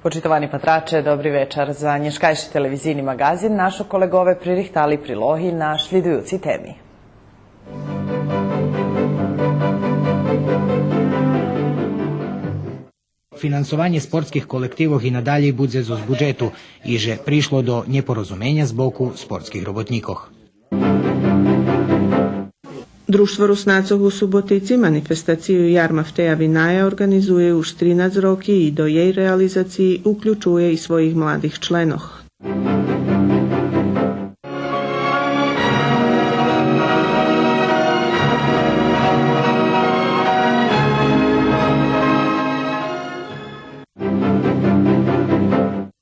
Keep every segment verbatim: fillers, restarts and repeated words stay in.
Почитовани патраче, добри вечар. За нєшкайши телевизийни маґазин нашо колеґове пририхтали прилоги на шлїдуюци теми. Финансованє спортских колективох и надалєй будзе зоз буджету и же пришло до нєпорозуменя з боку спортских роботнїкох. Дружтво Руснацох у Суботици манифестацию Яр Мафтея Виная орґанизує уж тринац роки и до єй реализациї уключує и своїх младих членох.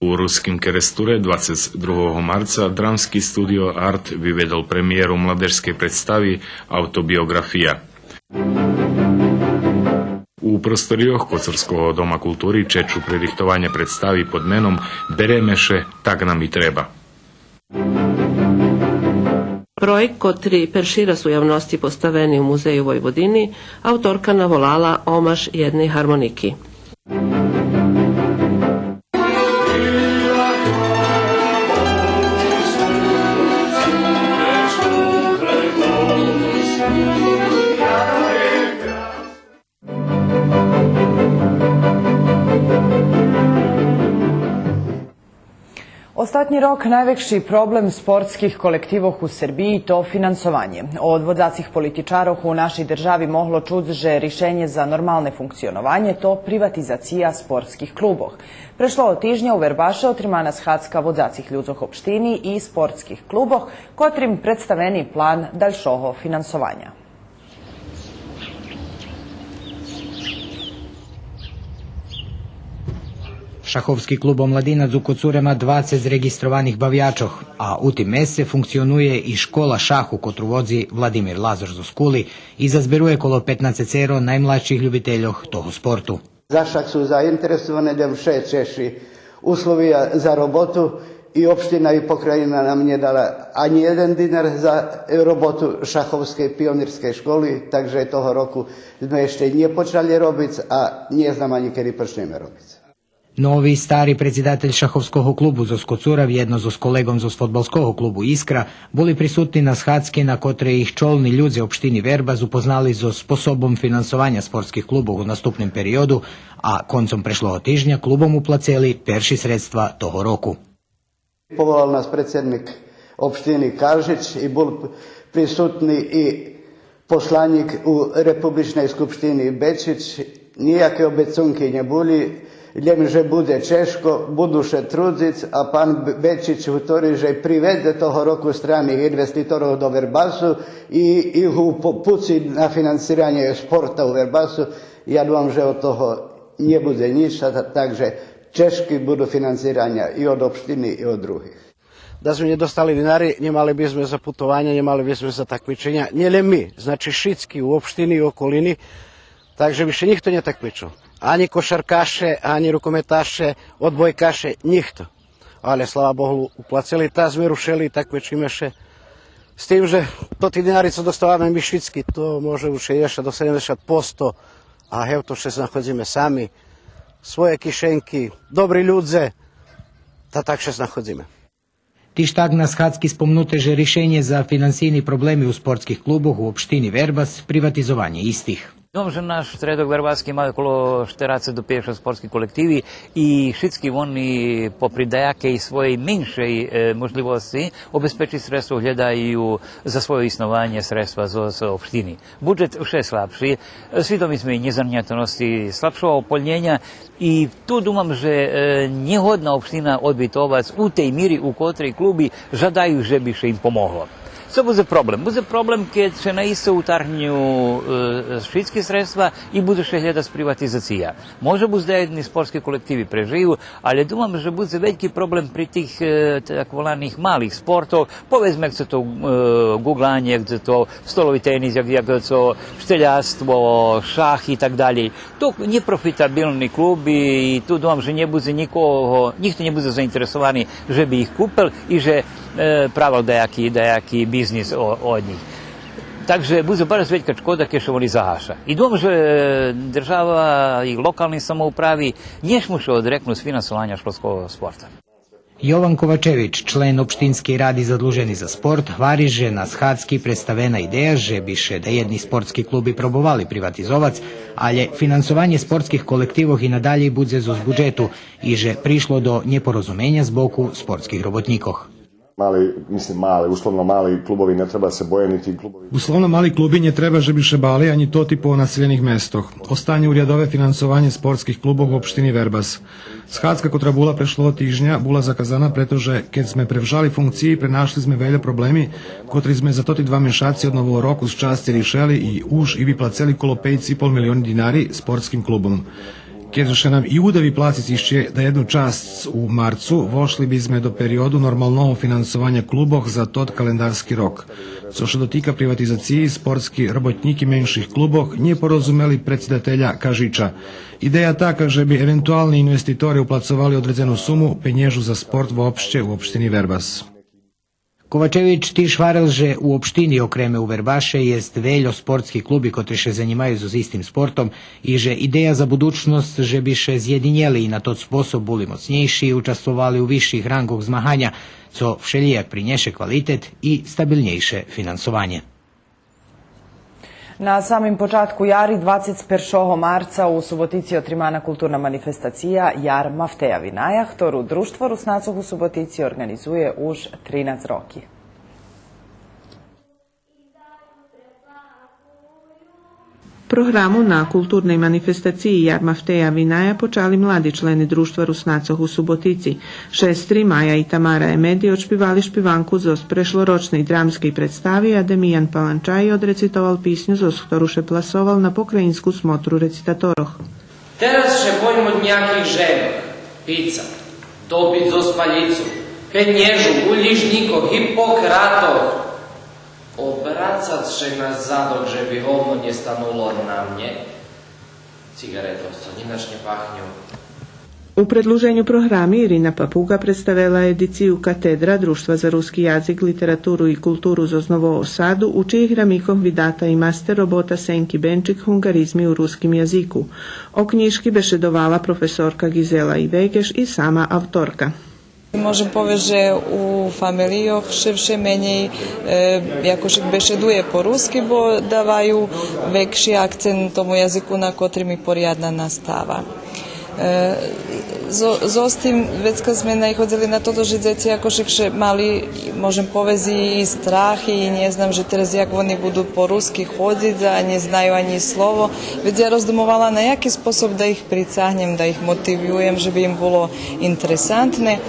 У Руским Керестуре двацец другого марца драмски студио Арт виведол премиєру младежскей представи Автобиоґрафия. У просторийох Коцурского дома култури чечу пририхтованя представи под меном Береме ше, так нам и треба. Проєкт, котри перши раз у явносци поставени у Музею Войводини, авторка наволала Омаш єдней гармоники. Остатнї рок найвекши проблем спортских колективох у Сербиї то финансованє. Од водзацих политичарох у нашей держави могло чуц же ришенє за нормалне функционованє то приватизация спортских клубох. Прешлого тижня у Вербаше отримана схадзка водзацих людзох општини и спортских клубох, котрим представени план дальшого финансованя. Шаховски клуб Омладинац у Коцуре ма двацец реґистрованих бавячох, а у тим месце функционує и школа шаху котру водзи Владимир Лазор зоз Кули и зазберує коло петнацетеро наймладших любительох того спорту. За шах су заинтересовани, лєм вше чежши условия за роботу и општина и покраїна нам нє дала анї єден динар за роботу Шаховскей пионирскей школи, так же того року зме ище нє почали робиц, а нє знам анї кеди почнєме робиц. Нови стари предсидатель Шаховского клубу зоз Коцура вєдно зоз колеґом зоз фодбалского клубу Искра були присутни на схадзки на котрей их чолни людзе општини Вербас упознали зоз способом финансованя спортских клубох у наступним периоду, а концом прешлого тижня клубом уплацели перши средства того року. Поволал нас предсидник општини Кажич и бул присутни и посланїк у Републичней скупштини Бечич. Нїяки обецунки нє були, лєм же будзе чежко, буду ше трудзиц, а пан Б-, Бечич гутори же приведзе того року страних инвеститорох до Вербасу и, и их упуци на финансиранє спорта у Вербасу. Я думам же од того нє будзе нїч, а та-, так же чежки буду финансираня и од општини и од других. Да зме нє достали динари, нє мали би зме за путованя, нє мали би зме за такмиченя. Нє лєм ми, значи шицки у општини и околини, так же би ше нїхто нє такмичел. Анї кошаркаше, анї рукометаше, одбойкаше, нїхто. Але, слава Богу, уплацели, та зме рушели, такмичиме ше. З тим же тоти динари цо доставаме ми шицки, то може уж шейдзешат до седемдзешат посто, а гевто ше знаходзиме сами. Своє кишенки, добри людзе, та так ше знаходзиме. Тиж так на схадзки спомнуте же ришенє за финансийни проблеми у спортских клубох у општини Вербас приватизованє истих. Думам же наш стредок вербаски ма около штерацец до пейдзешат спортски колективи и шицки вони, попри даякей своєй меншей, е, можлївосци обезпечиц средства, глєдаю за своє иснованє средства зоз, зоз општини. Буджет вше слабши. Свидоми зме и нєзанятосци, слабшого полнєня. И ту думам же, е, нє годна општина одбитовац у тей мири у котрей клуби жадаю же би ше им помогло. Цо будзе проблем? Будзе проблем кед ше наисце утаргню, е, шицки средства и будзе ше глєдац приватизация. Може буц да єдни спортски колективи прежию, але думам же будзе вельки проблем при тих, е, так воланих малих спортох, поведзме, як цо то, е, ґуґланє, як цо то столови тенис, як, як цо штелярство, шах и так далєй. То нєпрофитабилни клуби и ту думам же нє будзе нїкого, нїхто нє будзе заинтересовани же би их купел и же, е, правел даяки, даяки бизнис о-, од нїх. Так же будзе барз велька шкода кед ше вони загаша. И думам же, е, держава и локални самоуправи нє зму ше одрекнуц финансованя школского спорта. Йован Ковачевич, член Општинскей ради задлужени за спорт, гвари же на схадзки представена идея же би ше даєдни спортски клуби пробовали приватизовац, алє финансованє спортских колективох и надалєй будзе зоз буджету и же пришло до нєпорозуменя з боку спортских роботнїкох. Mali, mislim mali, uslovno mali klubovi, ne treba se boje niti klubovi. Условно мали клуби нє треба же би ше бали, анї тоти по населєних местох. Останє урядове финансованє спортских клубох у општини Вербас. Схадзка котра була прешлого тижня була заказана прето же кед зме превжали функциї, пренашли зме вельо проблеми котри зме за тоти два мешаци од Нового року з часци ришели и уж и виплацели коло пейц и пол милиони динари спортским клубом. Кед же ше нам и уда виплациц ище даєдну часц у марцу, вошли би зме до периоду нормалного финансованя клубох за тот календарски рок. Цо ше дотика приватизациї, спортски роботнїки менших клубох нє порозумели предсидателя Кажича. Идея така же би евентуални инвеститори уплацовали одредзену суму пенєжу за спорт вообще у општини Вербас. Ковачевич тиж гварел же у општини, окреме у Вербаше, єст вельо спортски клуби котри ше занїмаю зоз истим спортом и же идея за будучносц же би ше зєдинєли и на тот способ були моцнєйши и участвовали у висших рангох змаганя, цо вшелїяк принєше квалитет и стабилнєйше финансованє. На самим початку яри, двацец першого марца, у Суботици отримана културна манифестация Яр Мафтея Виная, хтору Дружтво Руснацох у Суботици орґанизує уж тринац роки. Програму на културней манифестациї Яр Мафтея Виная почали млади члени Дружтва Руснацох у Суботици. Шестри, Мая и Тамара Емеди, одшпивали шпиванку зоз прешлорочней драмскей представи, а Демиян Паланчаї одрецитовал писню зоз хтору ше пласовал на покраїнску смотру рецитаторох. Тераз ше бойим од нїяких женох, пица, добиц зоз палїцу, пенєжу, улїжнїкох, Гипократох. Обрацац ше на задок же би говно нє стануло на мнє. Цигаретох цо нїнаш нє пахню. У предлуженю програми Ирина Папуґа представела едицию Катедра Дружтва за руски язик, литературу и културу зоз Нового Саду, у чиїх рамикох видата и мастер робота Сенки Бенчик Гунґаризми у руским язику. О кнїжки бешедовала професорка Ґизела Ивегеш и сама авторка. Можем повесц же у фамелийох ше вше менєй, е, якошик бешедує по руски, бо даваю векши акцент тому язику на котрим и порядна настава. Е, зо-, зоз тим вецка зме найходзели на тото же дзеци якошик ше мали, можем повесц, и страх, и нє знам же тераз як вони буду по руски ходзиц, а нє знаю анї слово. Вец я роздумовала на яки способ да их прицагнєм, да их мотивуєм, же би им було интересантне.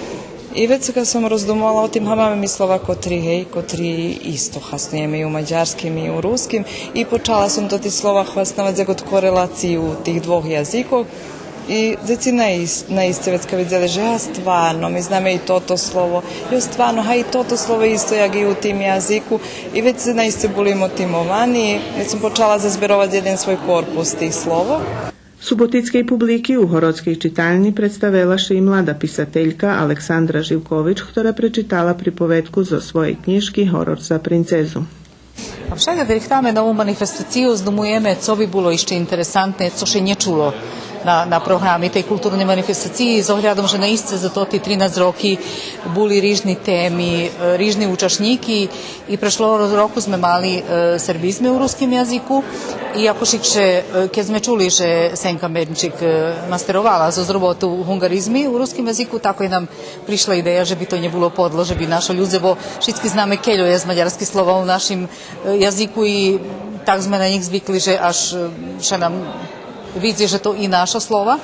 И вецка сом роздумовала о тим, га, маме ми слова котри, гей, котри исто хаснуєме и у мадярским, и у руским. И почала сом тоти слова хасновац як од корелацию тих двох язикох. И дзеци наис-, наисце вецка видзели же, га, стварно, ми знаме и тото слово. Йо, стварно, га, и тото слово исто як и у тим язику. И вец наисце були мотивовани. Вец сом почала зазберовац єден свой корпус тих слово. Суботицкей публики у Городскей читальни представела ше и млада писателька Александра Живкович, хтора пречитала приповедку зоз своєй кнїжки Горор за принцезу. А вше кед рихтаме нову манифестацию, здумуєме цо би було ище интересантне, цо ше нє чуло на, на програми тей културней манифестациї, з оглядом же наисце за тоти тринац роки були рижни теми, е, рижни учашнїки, и прешлого року зме мали, е, сербизми у руским язику. И якошик ше, е, кед зме чули же Сенка Бенчик, е, мастеровала зоз роботу гунґаризми у руским язику, такой нам пришла идея же би то нє було подло же би нашо людзе, бо шицки знаме кельо єст мадярски слова у нашим, е, язику и так зме на нїх звикли же аж, е, ше нам видзи же то и нашо слова.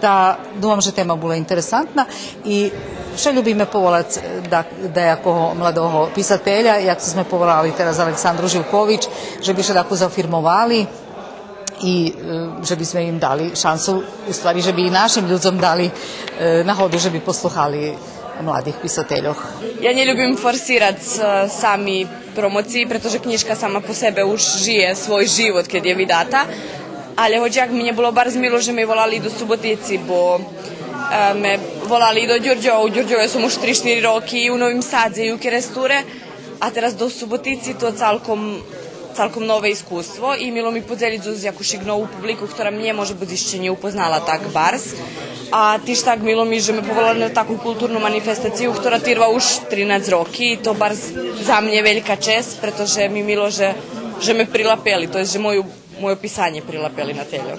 Та думам же тема була интересантна и вше любиме поволац, е, да-, даякого младого писателя, як зме поволали тераз Александру Живкович, же би ше тако зафирмовали и, е, же би зме им дали шансу, у ствари же би и нашим людзом дали, е, нагоду же би послухали младих писательох. Я нє любим форсирац, е, сами промоциї, прето же кнїжка сама по себе уж жиє свой живот кед є видата. Але гоч як ми нє було барз мило же ме волали до Суботици, бо, е, ме волали и до Дюрдьова. У Дюрдьове сом уж три-штири роки, и у Новим Садзе, и у Керестуре, а тераз до Суботици, то цалком Цалком нове искуство и мило ми подзелїц зоз якуш нову публику, котра мнє, може буц, ище нє упознала так барз. А тиж так мило ми же ме поволали на таку културну манифестацию, котра тирва уж тринац роки. И то барз за мнє велька чесц, прето же ми мило же, же ме прилапели, то єст же мою, мойо писанє прилапели на тельо.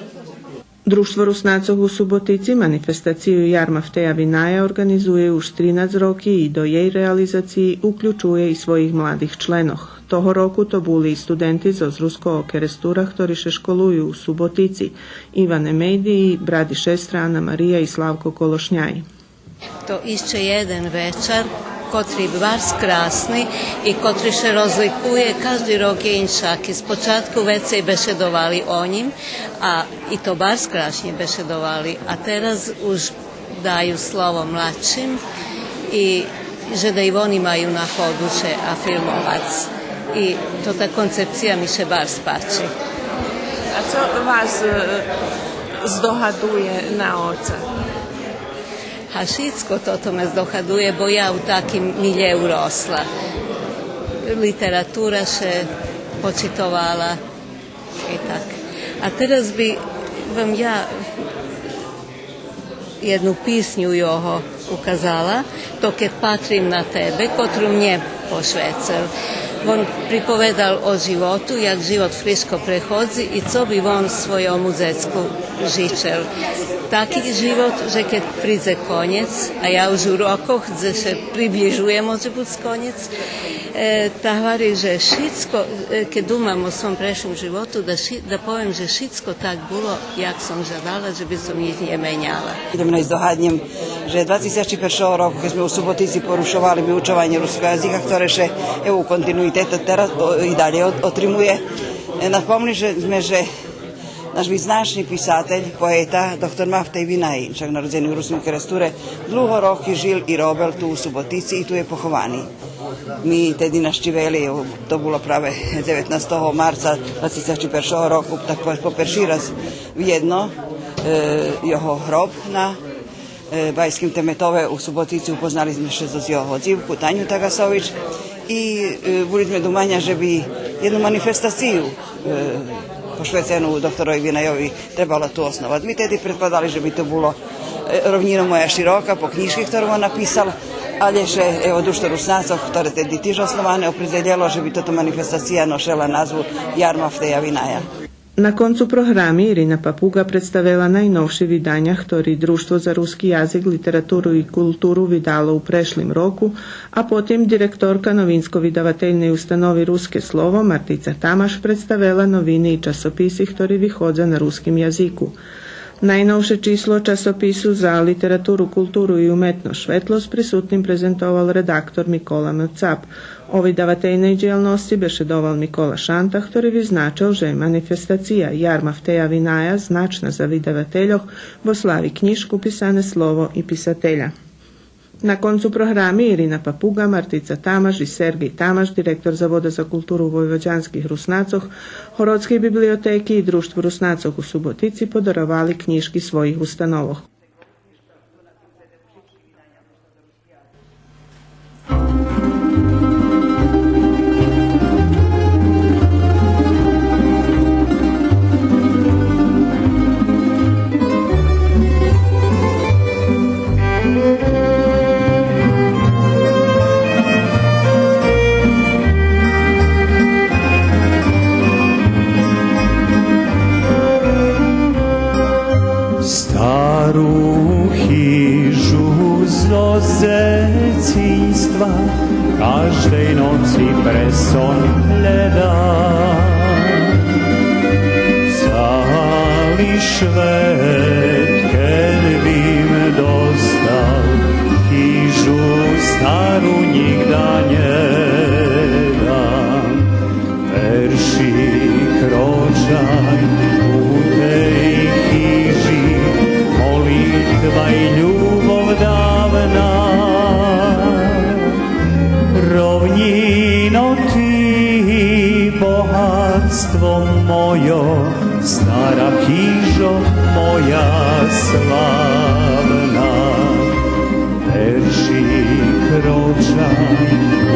Дружтво Руснацох у Суботици манифестацию Ярма Втея Виная орґанизує уж тринац роки и до єй реализациї уключує и своїх младих членох. Того року то були и студенти зоз Руского Керестура, хтори ше школую у Суботици, Иван Емейди и брат и шестра Ана Мария и Славко Колошняй. То ище єден вечар, котри барз красни и котри ше розликує, кажди рок є иншаки. Спочатку вецей бешедовали о нїм, а и то барз крашнє бешедовали, а тераз уж даю слово младшим и же да и вони маю нагоду ше афирмовац. И то та концепция ми ше барз пачи. А цо вас, е, здогадує на оца? А шицко тото ме здогадує, бо я у таким милєу росла. Литература ше почитовала и так. А тераз би вам я єдну писню його указала, то Кед патрим на тебе, котру мнє пошвецел. Вон приповедал о животу, як живот фришко преходзи и цо би вон свойому дзецку жичел. Таки живот, же кед придзе конєц, а я уж у рокох дзе ше приближує, може буц, конєц, е, та гвари же шицко, е, кед думам о свом прешлим животу, да ши-, да повем же шицко так було як сом жадала, же би сом нїч нє меняла. Идем най здогаднєм же два тисячи першого року, кед зме у Суботици порушовали виучованє руского язика, хторе ше, ево, у континуитету тераз, о, и далєй от-, отримує. Е, напомним же зме же наш визначни писатель, поета, доктор Мафтей Винаї, шак народзени у Руским Керестуре, длуго роки жил и робел ту у Суботици и ту є поховани. Ми теди нащивели, то було праве дзеветнастого марца два тисячи першого року, так повесц по перши раз вєдно, е, його гроб на, е, Байским теметове у Суботици. Упознали зме ше зоз його дзивку Таню Таґасович и, е, були зме думаня же би єдну манифестацию, е, пошвецену докторови Винайови требало ту основац. Ми теди предкладали же би то було, е, Ровнїно моя широка, по кнїжки хтору вон написал, алє ше, ево, Дружтво Руснацох, хторе теди тиж основане, опредзелєло же би тото манифестация ношела назву Ярма Втея Виная. На концу програми Ирина Папуґа представела найновши виданя хтори Дружтво за руски язик, литературу и културу видало у прешлим року, а потим директорка Новинско-видавательней установи Руске слово Мартица Тамаш представела новини и часописи хтори виходза на руским язику. Найновше число часопису за литературу, културу и уметносц Шветлосц присутним презентовал редактор Микола М. Цап. О видавательней дїялносци бешедовал Микола Шанта, хтори визначел же манифестация Ярма Втея Виная значна за видавательох, бо слави кнїжку Писане слово и писателя. На концу програми Ирина Папуґа, Мартица Тамаш и Сергей Тамаш, директор Завода за културу войводянских Руснацох, Городскей библиотеки и Дружтву Руснацох у Суботици подаровали кнїжки своїх установох. Стару хижу зоз дзецинства каждей ноци пре сон глєдам. Цали швет кед бим достал, хижу стару нїґда нє дам. Перши крочай у тей хижи, молитва и любов давна. Ровнїно ти, богатство мойо, стара хижо моя славна. Перши крочай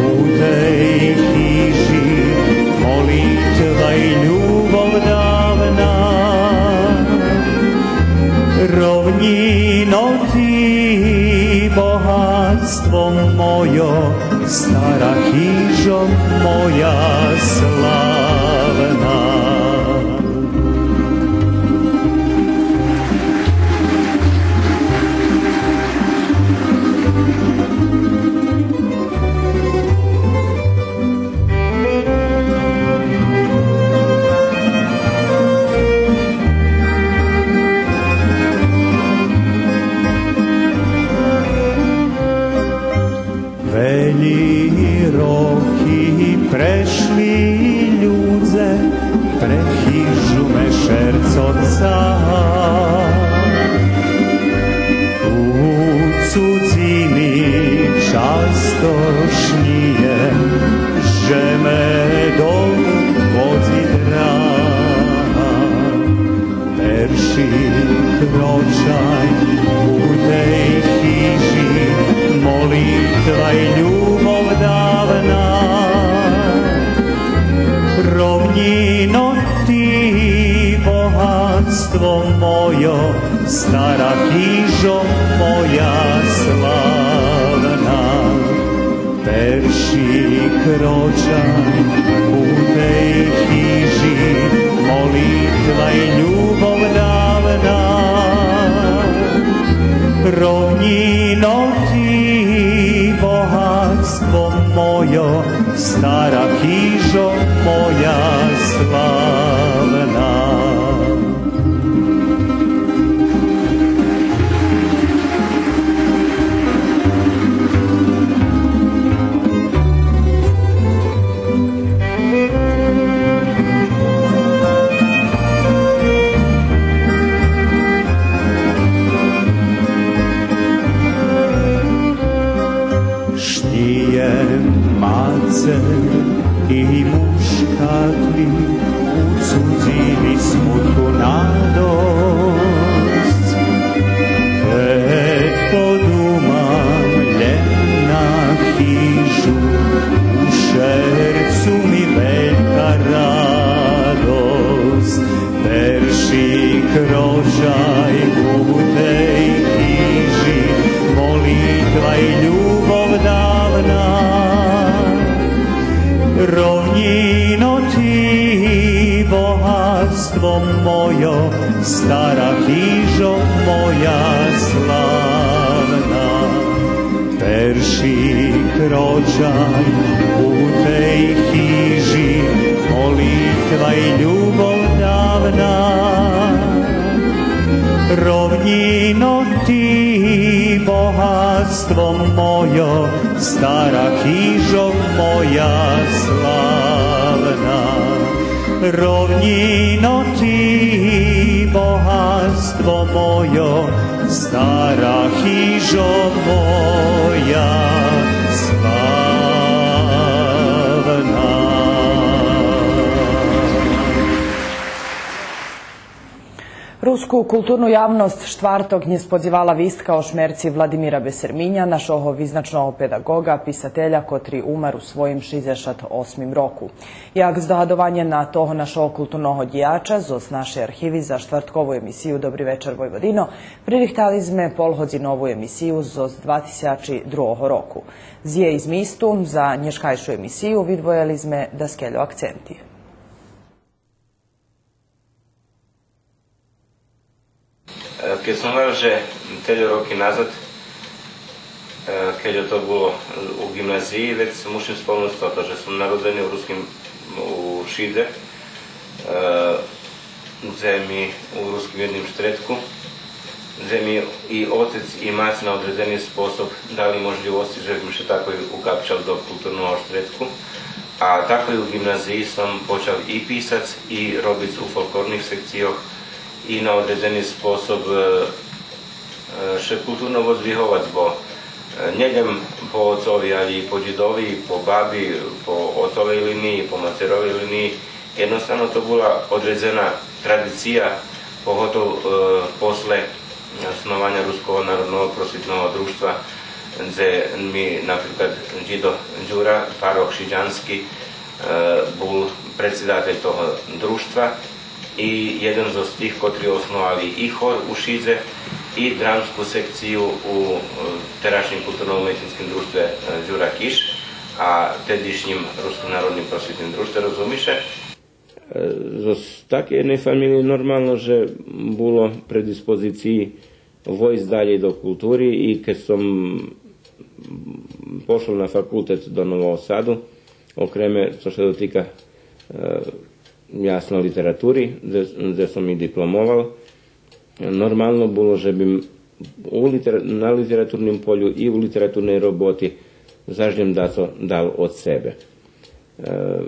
у тей хижи, молитва Ти богатство мойо, стара хижо моя славна. Велї роки прешли, людзе, пре хижу ме шерцоца. У цудзини часто шнїєм, же ме дом водзи драга. Перши крочай у тей хижи, молитва и любов давна. Ровнїно ти, богатство мойо, стара хижо моя славна. Перши крочай у тей хижи, молитва и любов давна. Ровнїно ти, богатство мойо, стара хижо моя славна. Шнїєм, маце, и мушкатли, у цудзини смутку надосц. Кед подумам лєм на хижу, у шерцу ми велька радосц. Перши крочай у тей хижи, молитва и любов давна. Ровнїно ти, богатство мойо, стара хижо моя славна. Перши крочай у тей хижи, молитва и любов давна. Ровнїно ти, богатство мойо, стара хижо моя славна. Ровнїно ти, богатство мойо, стара хижо моя славна. Руску културну явносц штварток нєсподзивала вистка о шмерци Владимира Бесерминя, нашого визначного педаґоґа, писателя, котри умер у своїм шейдзешат осмим року. Як здогадованє на того нашого културного дїяча зоз нашей архиви за штварткову емисию Добри вечар, Войводино, пририхтали зме полґодзинову емисию зоз два тисячи другого року. З єй змисту за нєшкайшу емисию видвоєли зме даскельо акценти. Е, кед сом гварел же тельо роки назад, е, кед то було у ґимназиї, вец мушим спомнуц тото же сом народзени у руским, у Шидзе, е, дзе ми у руским єдним штредку, дзе ми и оцец и мац на одредзени способ дали можлївосци же бим ше тако укапчал до културного штредку. А тако и у ґимназиї сом почал и писац, и робиц у фолклорних секцийох, и на одредзени способ, е, е, ше културно воздвиговац, бо, е, нє лєм по оцови, але и по дїдови, и по баби, по оцовей линиї, по мацеровей линиї. Єдноставно то була одредзена традиция, поготов, е, после основаня Руского народного просвитного дружтва, дзе ми, наприклад, дїдо Дюра, парох шидянски, е, бул предсидатель того дружтва и єден зоз тих котри основали и хор у Шидзе, И драмску секцию у, е, терашнїм Културно-уметнїцким дружтве, е, Дюра Киш, а тедишнїм Руским народним просвитним дружтве, розуми ше. Е, зоз такей єдней фамелиї нормално же було предиспозициї войсц далєй до култури и кед сом пошол на факултет до Нового Саду, окреме цо ше дотика, е, ясно, литератури, дзе, дзе сом и дипломовал, нормално було же бим у литера-, на литературним полю и у литературней роботи заш лєм дацо дал од себе. Е,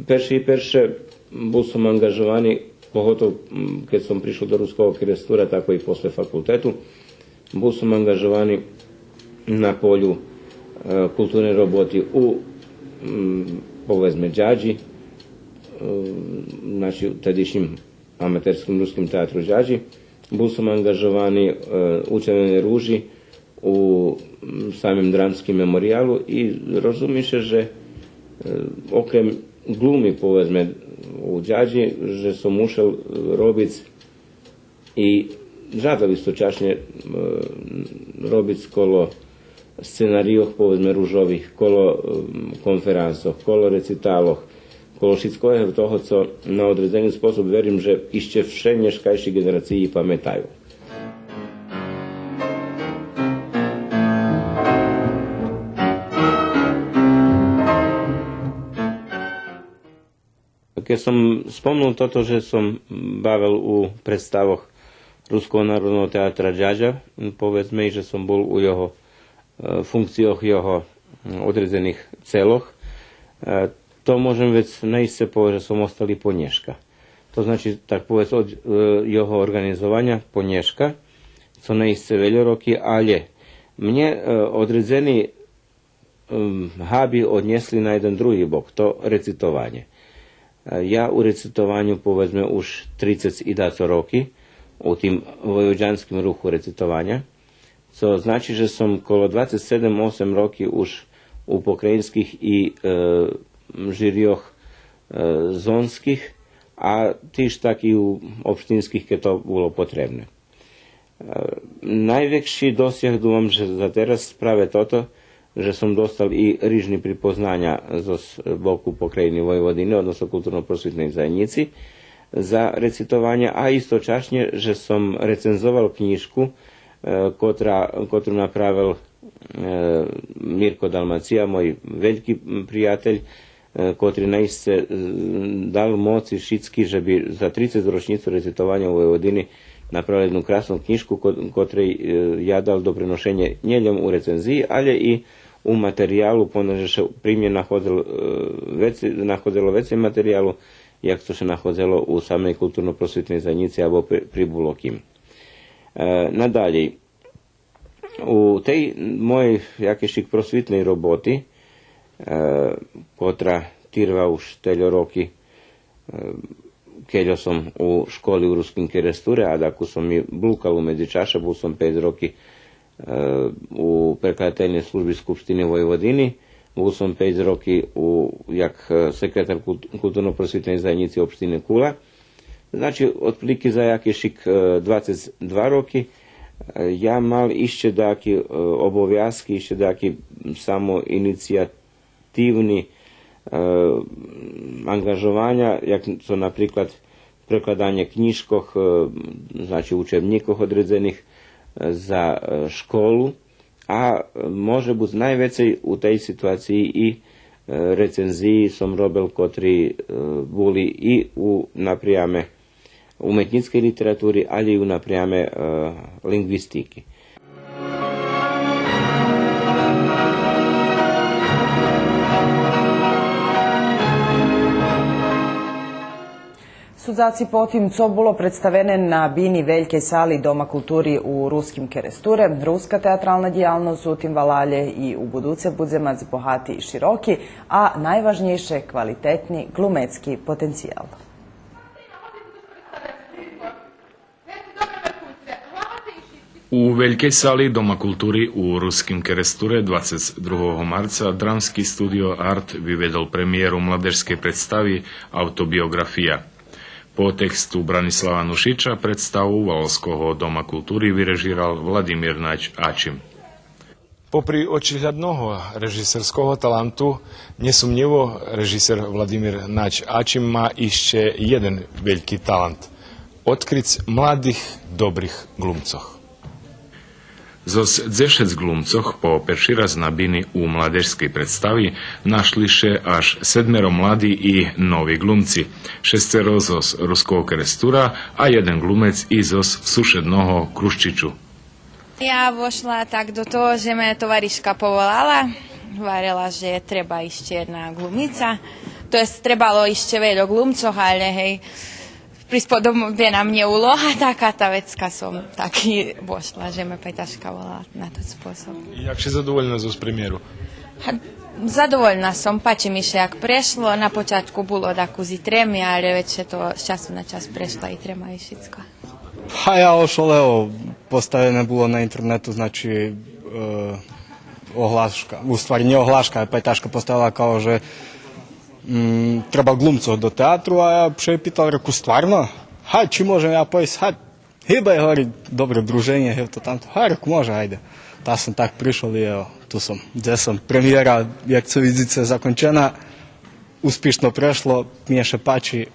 перше и перше, бул сом анґажовани, поготов, м, кед сом пришол до Руского Керестура, тако и после факултету, бул сом анґажовани на полю, е, културней роботи у, м, поведзме, Дядї, е, значи, тедишнїм аматерским Руским театру Дядї. Бул сом анґажовани, е, у Червеней ружи, у, м, самим Драмским мемориялу и розуми ше же, е, окрем ґлуми, поведзме, у Дядї, же сом мушел, е, робиц и жадал источашнє, е, робиц коло сценарийох, поведзме, ружових, коло, е, конферансох, коло рециталох, коло шицкого того цо на одредзени способ, верим же ище вше нєшкайши ґенерациї паметаю. Кед сом спомнул тото же сом бавел у представох Руского народного театра Дядя, поведзме, и же сом бул у його, е, функцийох його, м, одредзених целох, е, то можем вец наисце повесц же сом остал и по нєшка. То значи, так повесц, од, е, його орґанизованя по нєшка, цо наисце вельо роки, алє мнє, е, одредзени м, габи однєсли на єден други бок, то рецитованє. Е, я у рецитованю, поведзме, уж трицец и дацо роки, у тим войводянским руху рецитованя, цо значи же сом коло двацец седем-осем роки уж у покраїнских и, е, жирийох, е, зонских, а тиж так и у општинских, кед то було потребне. Е, найвекши досяг, думам, же за тераз справе тото, же сом достал и рижни припознаня зоз боку Покраїни Войводини, односно Културно-просвитней заєднїци за рецитованє, а источашнє же сом рецензовал кнїжку, е, котра, котру направел, е, Мирко Далмация, мой вельки, м, приятель, е, котри наисце, е, дал моци шицки же би за трицец рочнїцу рецитованя у Войводини направели єдну красну кнїжку, ко-, котрей, е, я дал доприношенє нє лєм у рецензиї, алє и у материялу, понеже ше при мнє находзел-, е, вецей, находзело вецей материялу, як цо ше находзело у самей Културно-просвитней заєднїци або при, при було ким. Е, надалєй, у тей моєй якейшик просвитней роботи, е, котра тирва уж тельо роки, е, кельо сом у школи у Руским Керестуре, а дакус сом и блукал у медзичаше, бул сом пейц роки, е, у Прекладательней служби Скупштини Войводини, бул сом пейц роки у, як, е, секретар култ-, Културно-просвитней заєднїци општини Кула. Значи, отприлики за якишик, е, двацец два роки, е, я мал ище даяки, е, обовязки, ище даяки самоинициятивни, е, анґажованя, як цо, наприклад, прекладанє кнїжкох, е, значи, учебнїкох одредзених, е, за, е, школу. А, е, може буц найвецей у тей ситуациї и, е, рецензиї сом робел, котри, е, були и у напряме уметнїцкей литератури, алє и у напряме, е, линґвистики. Судзаци по тим цо було представене на бини Велькей сали Дома култури у Руским Керестуре, руска театрална дїялносц у тим валалє и у будуце будзе мац богати и широки, а найважнєйше, квалитетни глумецки потенциял. У велькей сали Дома култури у Руским Керестуре двацец другого марца Драмски студио Арт виведол премиєру младежскей представи Автобиоґрафия. По тексту Бранислава Нушича представу Валалского дома култури вирежирал Владимир Надь Ачим. Попри очиглядного режисерского таланту, нєсумнїво режисер Владимир Надь Ачим ма ище єден вельки талант: одкриц младих, добрих глумцох. Зоз дзешец глумцох по перши раз на бини у младежскей представи нашли ше аж седмеро млади и нови глумци, шесцеро зоз Руского Керестура, а єден глумец и зоз сушедного Крущичу. Я вошла так до того же ме товаришка поволала, гварела же треба ище єдна глумица. То єст, требало ище вельо глумцох, але гей, присподобена мнє улога така, та вецка сом так и вошла, же ме пайташка волала на тот способ. И як ши задовольна зоз премиєру? Га, задовольна сом, пачи ми ше як прешло. На початку було дакус и треми, але вец ше то з часу на час прешла и трема и шицко. Га, я ошолел, поставене було на интернету, значи, е, оглашка, у ствари нє оглашка, а пайташка поставела као же, м, треба глумцох до театру, а я ше питал, реку: стварно? Га, чи можем я пойсц? Га, гибай, гвари, добре друженє, гевто тамто. Га, реку, може, айде. Та сом так пришол и ево, ту сом, дзе сом. Премиєра, як цо видзице, закончена, успишно прешло, мнє ше пачи.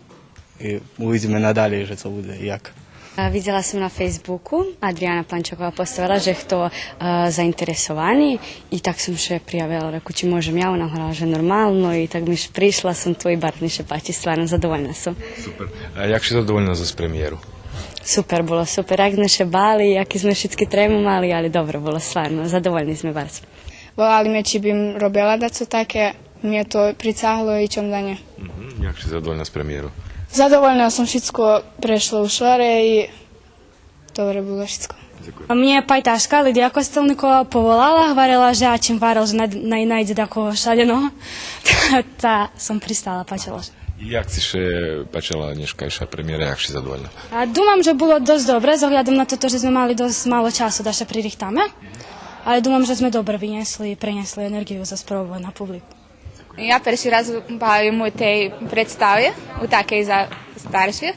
И увидзиме надалєй же цо будзе и як. А, видзела сом на Фейсбуку, Адриана Планчакова поставела же хто, а, заинтересовани, и так сом ше приявела, реку, чи можем я, она гварела же нормално, и так ми ше, пришла сом ту и барз ми ше пачи, стварно задовольна сом. Супер. А як ши задовольна зоз премиєру? Супер було, супер. Як зме ше бали, яки зме шицки трему мали, але добре було, стварно, задовольни зме барз. Волали ме чи бим робела дацо таке, мнє то прицагло и чом да нє. Мгм. Як ши задовольна з премиєру? Задовольна сом, шицко прешло у шоре и добре було шицко. Мнє пайташка Лидия Костелникова поволала, гварела же Ачим гварел же най-, най-, найдзе дакого шаленого. Та, та сом пристала, пачело ше. И як ци ше пачела нєшкайша премиєра, як ши задовольна? А, думам же було досц добре, з оглядом на тото же зме мали досц мало часу да ше пририхтаме. Але думам же зме добре винєсли и пренєсли енерґию за спробу на публику. Я перши раз бавим у тей представи, у такей за старших.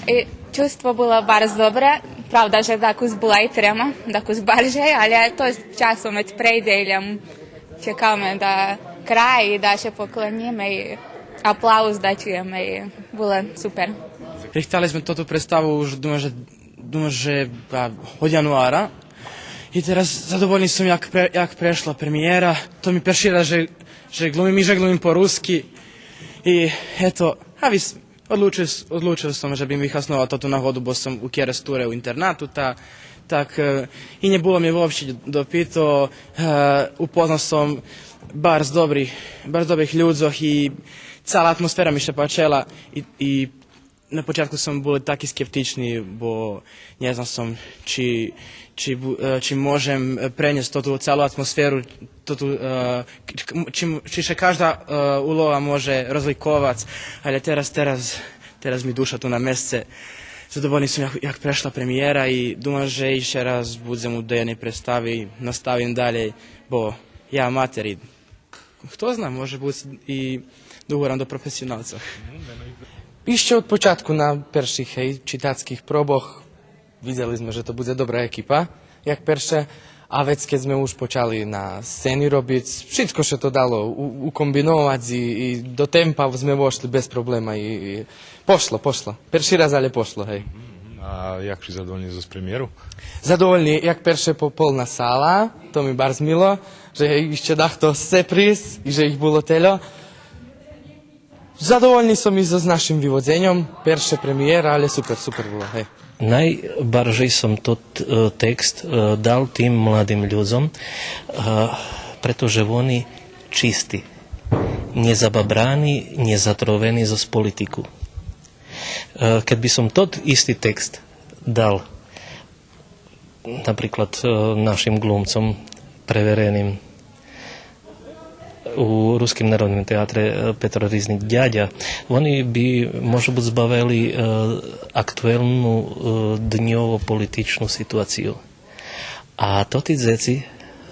И чувство було барз добре. Правда же дакус була и трема, дакус баржей, але то з часом вец прейдзе, и лєм чекаме да край и да ше поклонїме и аплауз да чуєме и було супер. Рихтали зме тоту представу уж, думам же, думам же, а, од януара. И тераз задовольни сом як пре-, як прешла премиєра. То ми перши раз же, же глумим и же глумим по руски. И ето, а вис-, одлучел с-, одлучел сом же бим вихасновал тоту нагоду, бо сом у Керестуре у интернату, та, так, е, и нє було ми вообще допито, е, упознал сом барз добрих, барз добрих людзох и цала атмосфера ми ше пачела и, и на початку сом бул таки скептични, бо нє знал сом чи, чи бу-, е, чи можем, е, пренєсц тоту цалу атмосферу, тоту, е, к-, к-, чи, чи ше кажда, е, улога може розликовац, але тераз, тераз, тераз ми душа ту на месце. Задовольни сом як, як прешла премиєра и думам же ище раз будзем у даєдней представи, наставим далєй, бо я аматер и хто зна, може буц и догурам до професионалца. Ище од початку на перших, гей, читацких пробох видзели зме же то будзе добра екипа, як перше, а вец кед зме уж почали на сцени робиц, шицко ше то дало у-, укомбиновац и, и до темпа зме вошли без проблема и, и пошло, пошло. Перши раз, але пошло, гей. А як ши задовольни зоз премиєру? Задовольни, як перше, по-, полна сала, то ми барз мило, же ище дахто сце присц и же их було тельо. Задовольни сом и зоз нашим виводзеньом, перше премиєра, але супер, супер було, гей. Найбаржей сом тот, е, текст, е, дал тим младим людзом, е, прето же вони чисти, нєзабабрани, нєзатровени зоз политику. Е, кед би сом тот исти текст дал, наприклад, е, нашим глумцом превереним у Руским народним театре, е, Петро Ризник Дядя, вони би, може буц, бавели, е, актуелну, е, дньово-политичну ситуацию. А тоти дзеци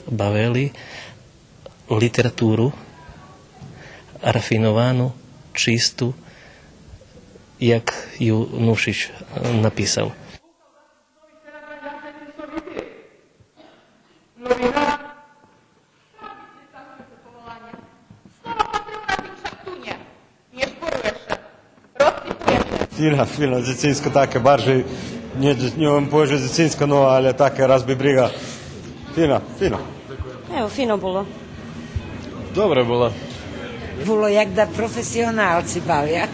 бавели литературу, рафиновану, чисту, як ю Нушич, е, написав. Фина, фина, дзецинско таке, баржей, нє, нє вам повеме дзецинско, но, але таке раз би брига. Фина, фина. Ево, фино було. Добре було. Було як да професионалци бавя.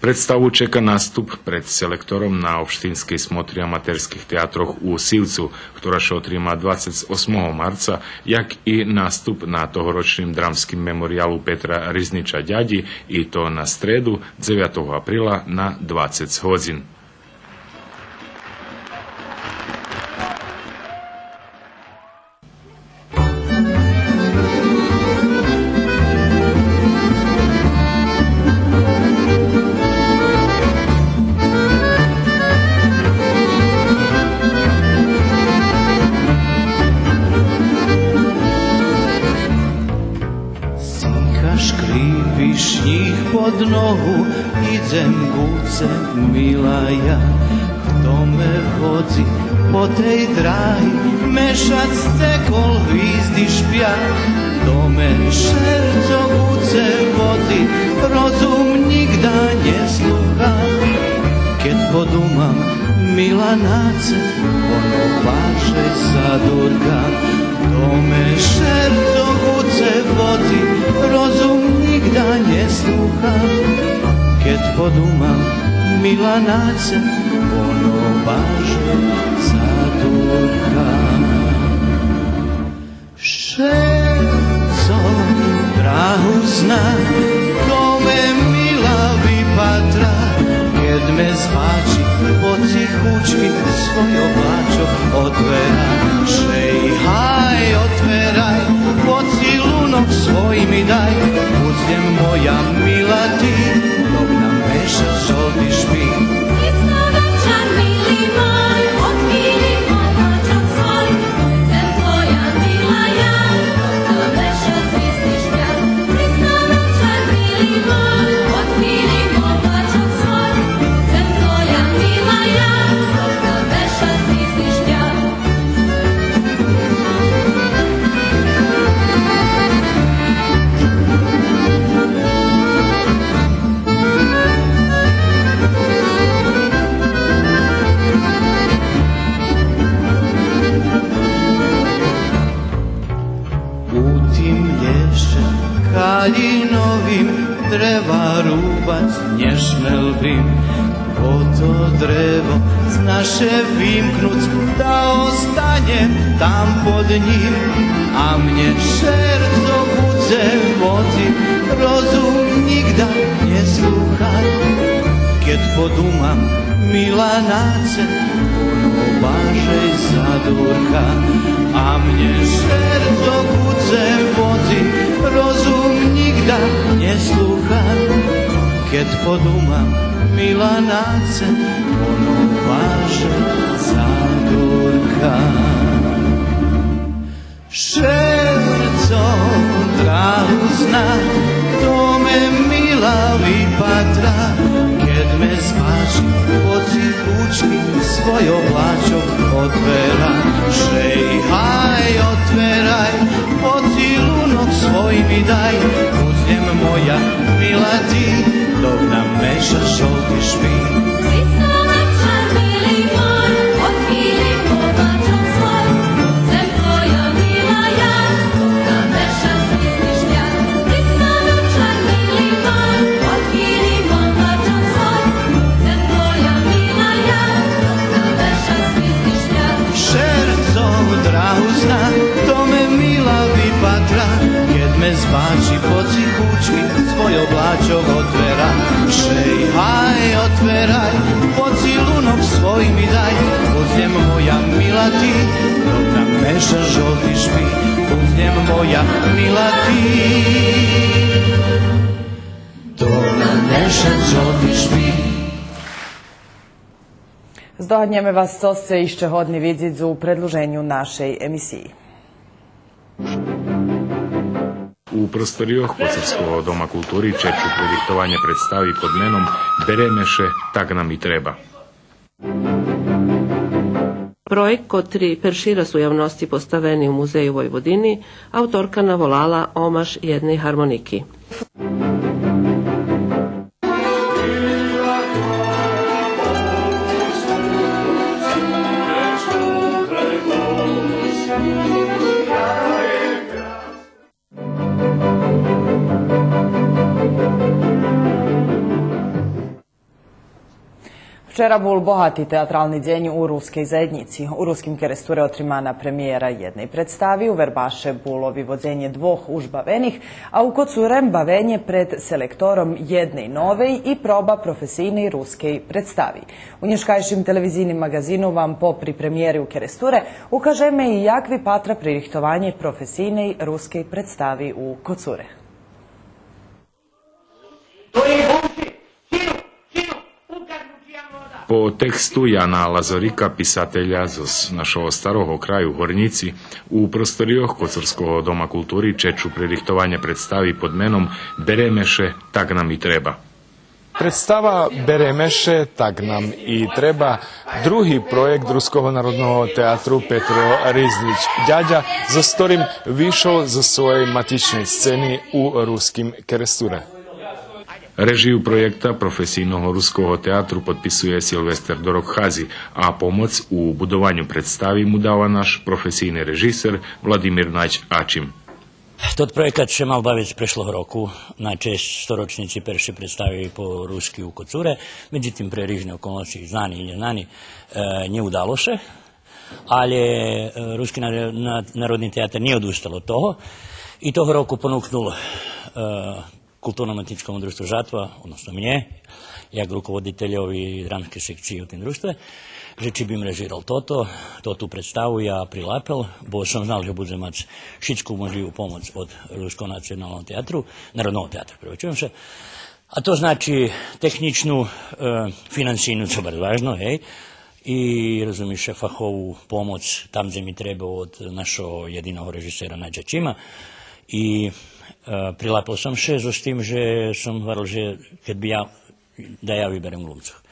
Представу чека наступ пред селектором на Општинскей смотри аматерских театрох у Сивцу, котра ше отрима двацец осмого марца, як и наступ на тогорочним Драмским мемориялу Петра Ризнича Дядї, и то на стреду, дзевятого априла, на двацец годзин. Синка шкрипи шнїг под ногу, идзем ку це, милая. Хто ме водзи по тей драги, мешац, цекол, гвизди шпя. Хто ме шерцо ку це водзи, розум нїґда нє слуха. Кед подумам, мила, на це, воно баржей задурка. Хто ме шерцо ку це водзи, розум нїґда нє слуха. Кед подумам, мила, на це, воно баржей задурка. Шерцо, драгу зна, хто ме, мила, випатра, кед ме збачи, потихучки свой облачок отвера. Шей, гай, отверай, поцилунок свой ми дай, будзем моя мила ти, док нам мешац жолти шпи. У тим лєше калїновим древа рубац нє шмел бим, бо то древо зна ше вимкнуц, да останєм там под нїм. А мнє шерцо ку це водзи, розум нїґда нє слуха. Кед подумам, мила, на це, воно баржей задурка. А мнє шерцо ку це водзи, розум нїґда нє слуха. Кед подумам, мила, на це, воно баржей задурка. Шерцо, драгу зна, хто ме, мила, випатра, кед ме збачи, потихучки свой облачок отвера. Шей, гай, отверай, поцилунок свой ми дай, будзем моя мила ти, док нам мешац жолти шпи. Шерцо, драгу зна, хто ме, мила, випатра, кед ме збачи, потихучки свой облачок отвера. Шей, гай, отверай, поцилунок свой ми дай, будзем моя мила ти, док нам мешац жолти шпи, будзем моя мила ти, док нам мешац жолти шпи. Здогаднєме вас цо сце ище годни видзиц у предлуженю нашей емисиї. У просторийох Коцурского дома култури чечу пририхтованє представи под меном „Береме ше, так нам и треба”. Проєкт, котри перши раз у явносци поставени у Музею Войводини, авторка наволала омаш єдней гармоники. Вчера бул богати театрални дзень у рускей заєднїци. У Руским Керестуре отримана премиєра єдней представи, у Вербаше було виводзенє двох уж бавених, а у Коцуре бавенє пред селектором єдней новей и проба професийней рускей представи. У нєшкайшим телевизийним маґазину вам попри премиєри у Керестуре укажеме и як випатра пририхтованє професийней рускей представи у Коцуре. По тексту Яна Лазорика, писателя зоз нашого старого краю Горнїци, у просторийох Коцурского дома култури чечу пририхтованє представи под меном „Береме ше, так нам и треба”. Представа „Береме ше, так нам и треба” други проєкт Руского народного театру „Петро Ризнич Дядя”, зоз котрим вишол зоз своєй матичней сцени у Руским Керестуре. Режию проєкта професийного Руского театру подписує Силвестер Дорокхази, а помоц у будованю представи му дава наш професийни режисер Владимир Надь Ачим. Тот проєкат ше мал бавиц прешлого року на чесц сторочнїци першей представи по руски у Коцуре. Медзитим, пре рижни околносци, знани и нєзнани, е, нє удало ше. Але, е, Руски нар-, на-, народни театер нє одустал од того. И того року понукнул, е, Културно-уметнїцкому дружтву „Жатва”, односно мнє, як руководительови драмскей секциї у тим дружтве, же чи бим режирал тото, тоту представу, я прилапел, бо сом знал же будзем мац шицку можлїву помоц од Руского националного театру, Народного театру, пребачуєм ше. А то значи технїчну, е, финансийну, цо барз важно, гей, и, розумиш ше, фахову помоц там дзе ми треба од нашого єдиного режисера Надя Ачима. И, е, прилапел сом ше зоз тим же сом гварел же кед би я, да я виберем глумцох.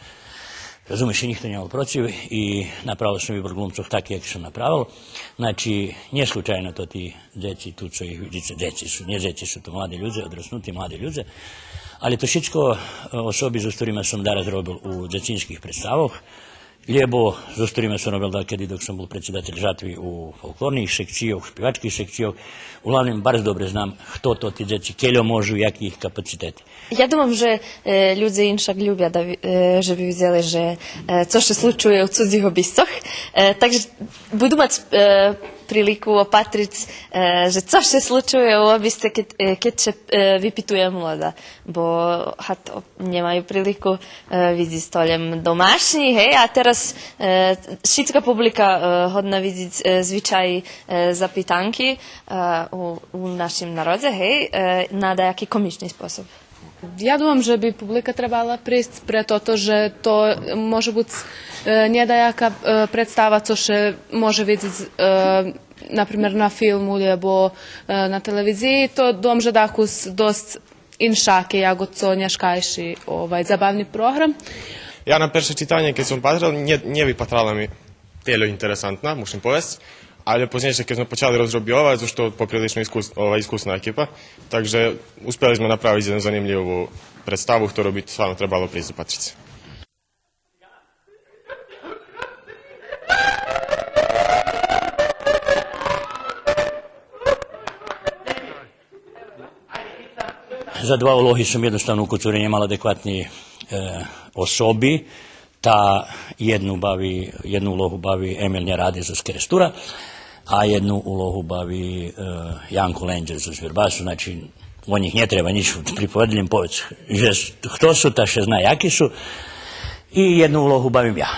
Розумиш ше, нїхто нє мал процив и направел сом вибор глумцох таки як сом направел. Значи, нє случайно тоти дзеци ту, цо их видзице, дзеци су, нє дзеци су, то млади людзе, одроснути млади людзе. Але то шицко, е, особи зоз котрими сом дараз робел у дзецинских представох, лєбо зоз котрими сом робел дакеди док сом бул предсидатель „Жатви” у фолклорних секцийох, шпивачких секцийох. Углавним, барз добре знам хто тоти дзеци, кельо можу, яки их капацитет. Я думам же, е, людзе иншак любя да ви-, е, же би видзели же, е, цо ше случує у цудзих обисцох. Е, так же буду мац, е, прилику опатриц, е, же цо ше случує у обисце кед, е, кед ше, е, випитує млода. Бо гад нє маю прилику, е, видзиц то лєм домашнїх, гей, а тераз, е, шицка публика, е, годна видзиц, е, звичаї, е, запитанки, е, у, у нашим народзе, гей, е, на даяки комични способ. Я думам же би публика требала присц, прето же то може буц, е, нє даяка, е, представа цо ше може видзиц, е, например, на филму, лєбо, е, на телевизиї, то думам же дакус досц иншаке, яко цо нєшкайши, овай, забавни програм. Я на перше читанє, кед сом патрел, нє, нє випатрала ми тельо интересантна, мушим повесц, але познєйше, кед зме почали розробйовац, зошто поприлично искус-, овай, искусна екипа, так же успели зме направиц єдну занимлїву представу, хтору би стварно требало присц запатриц. За два улоги сом єдноставно у Коцуре нє мал адекватни, е, особи. Та єдну бави, єдну улогу бави Емил Нєраде зоз Керестура, а єдну улогу бави, е, Янко Ленґер зоз Вербасу, значи, о нїх нє треба нїч приповедзац, им поведз же с-, хто су, та ше зна яки су, и єдну улогу бавим я.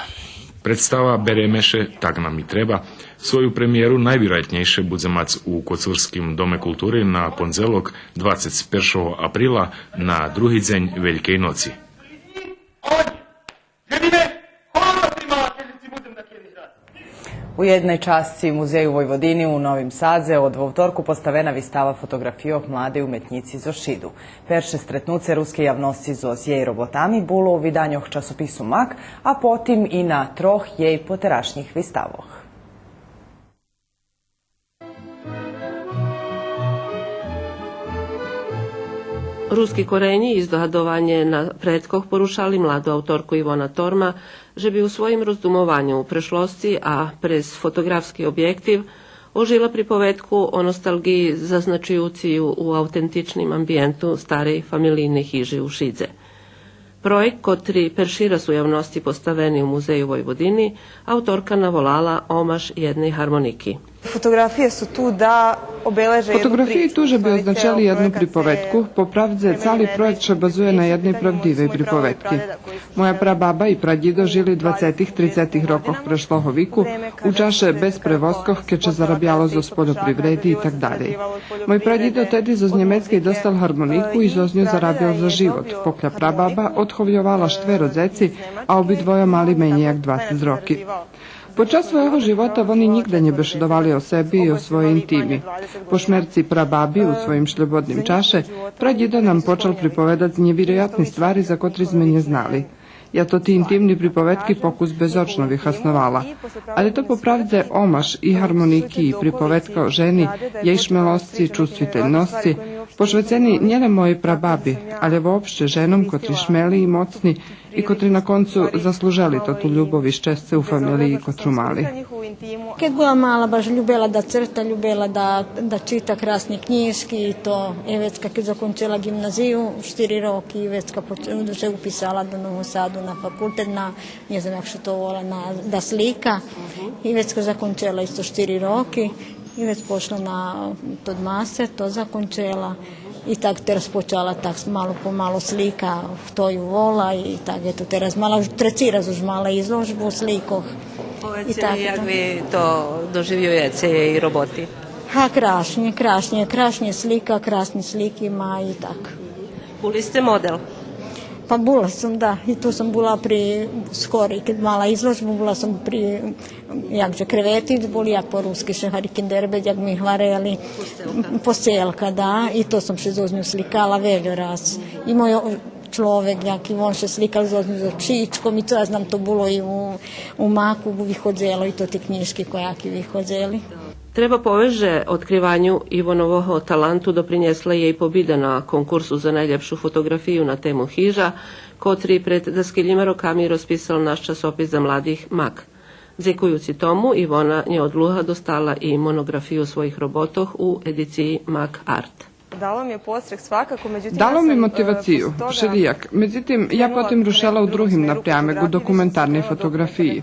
Представа „Береме ше, так нам и треба” свою премиєру найвироятнєйше будзе мац у Коцурским доме култури на пондзелок, двацец першого априла, на други дзень Велькей ноци. У єдней часци Музею Войводини у Новим Садзе од вовторку поставена вистава фотоґрафийох младей уметнїци зоз Шиду. Перше стретнуце рускей явносци зоз єй роботами було у виданьох часопису Мак, а потим и на трох єй потерашнїх виставох. Руски коренї и здогадованє на предкох порушали младу авторку Ивона Торма же би у своїм роздумованю у прешлосци, а през фотоґрафски обєктив, ожила приповедку о носталґиї зазначуюци ю у автентичним амбиєнту старей фамелийней хижи у Шидзе. Проєкт, котри перши раз у явносци поставени у Музею Войводини, авторка наволала омаш єдней гармоники. Фотоґрафиї су ту же би означели єдну приповедку. По правдзе, цали проєкт ше базує на єдней правдивей приповедки. Моя прабаба и прадїдо жили у двацетих, трицетих рокох прешлого вику, у чаше без превозкох, кед ше зарабяло зоз польопривреди и так далєй. Мой прадїдо теди зоз Нємецкей достал гармонику и зоз ньо зарабял за живот, покля прабаба одховйовала штверо дзеци, а обидвойо мали менєй як двацец роки. Под час свойого живота вони нїґда нє бешедовали о себе и о своєй интими. По шмерци прабаби у своїм шлєбодним чаше прадїдо нам почал приповедац нєвироятни ствари за котри зме нє знали. Я тоти интимни приповедки покус безочно вихасновала. Але то по правдзе омаш и гармоники и приповедка о жени, єй шмелосци, чувствительносци, пошвецени нєлєм моєй прабаби, але вообще женом котри шмели и моцни и котри на концу заслужели тоту любов и щесце у фамелиї котру мали. Кед була мала, баш любела да црта, любела да, да чита красни кнїжки и то. Е, вецка кед закончела ґимназию, штири роки, вецка поч-, ше уписала до Нового Саду на факултет, на, нє знам як ше то вола, на, да слика. И вецка закончела исто штири роки. И вец пошла на тот мастер, то закончела. И так тераз почала так мало по мало слика, хто ю вола, и так, ето, тераз мала, уж треци раз уж мала изложбу сликох. Поведзце ми, як ви то доживюєце, єй роботи? Га, крашнє, крашнє, крашнє слика, красни слики ма и так. Були сце модел? Па була сом, да. И ту сом була при, скоро, кед мала изложбу, була сом при, як же, кревети були, як по руски ше гвари, киндербед, як ми гварели. Посцелка. Посцелка, да. И то сом ше зоз ню сликала вельо раз. И мой чловек, як и вон ше сликал зоз ню, зоз пшичком, и цо я знам, то було и у, у Маку виходзело, и то ти кнїжки кояки виходзели. Треба повесц же одкриваню Ивонового таланту допринєсла єй побида на конкурсу за найлєпшу фотоґрафию на тему хижа, котри пред даскелїма роками розписал наш часопис за младих Мак. Дзекуюци тому, Ивона нєодлуга достала и моноґрафию своїх роботох у едициї Мак Арт. Дало ми мотивацию, вшелїяк. Медзитим, я потим рушела у другим напрямеґу, у документарней фотоґрафиї.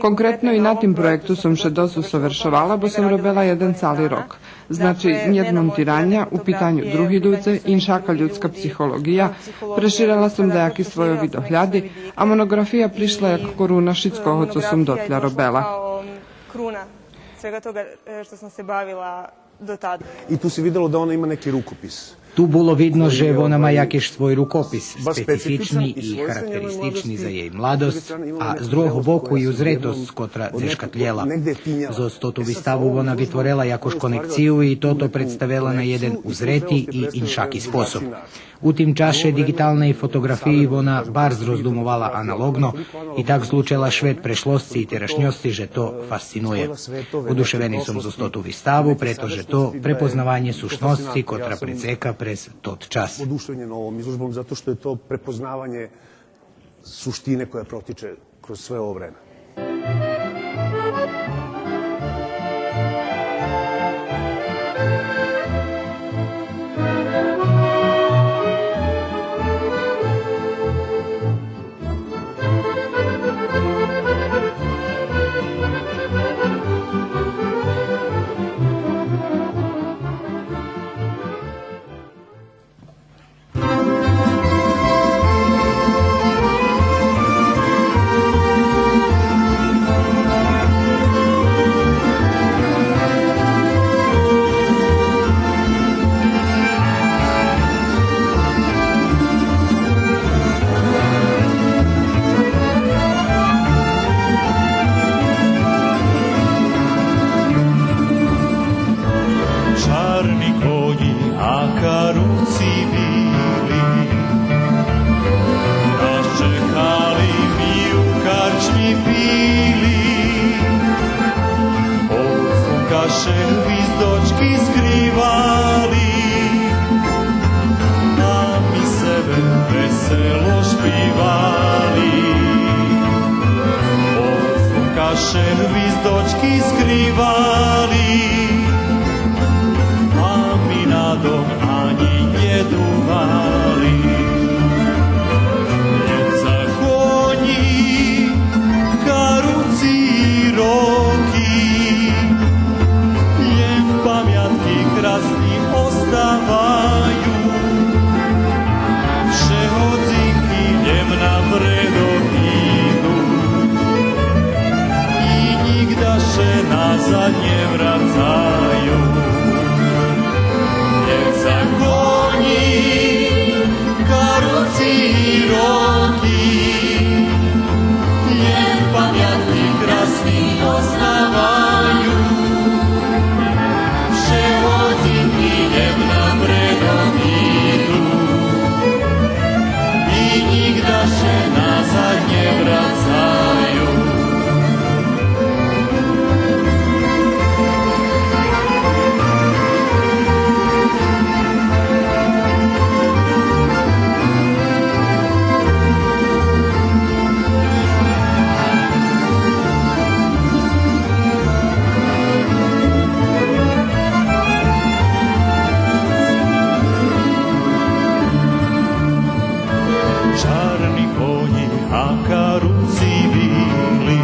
Конкретно и на тим проєкту сом ше досц усовершовала, бо сом робела єден цали рок. Значи, нєт монтираня, у питаню други людзе, иншака людска психолоґия, преширела сом даяки свойо видогляди, а моноґрафия пришла як коруна шицкого цо сом дотля робела. Круна свега тога, е, што сом се бавила до тада. И ту се видело да она има неки рукопис. Ту було видно же вона ма якиш свой рукопис, специфични и характеристични за єй младосц, а з другого боку и узретосц котра дзешкатлєла. Зоз тоту виставу вона витворела якуш конекцию и тото представела на єден узрети и иншаки способ. У тим чаше диґиталней фотоґрафиї вона барз роздумовала аналоґно и так злучела швет прешлосци и терашньосци же то фасцинує. Одушевени сом зоз тоту виставу, прето же то препознаванє сущносци котра прецека през тот час. Одушевљен овом изложбом зато што је то препознавање суштине која протиче кроз све ово време. Чарни конї, а каруци били. Нас чекали ми у карчми пили. Од слунка ше гвиздочки скривали. А ми себе весело шпивали. Од слунка ше гвиздочки скривали. А ми на дом анї нє думали. Лєт законї, каруци и роки, лєм памятки красни оставаю. Вше годзинки лєм напредок иду и нїґда ше назад нє врацаю. Лєт законї, каруци и роки, лєм памятки красни оставаю. Вше годзинки лєм напредок иду и нїґда ше назад нє врацаю. Чарни конї, а каруци били,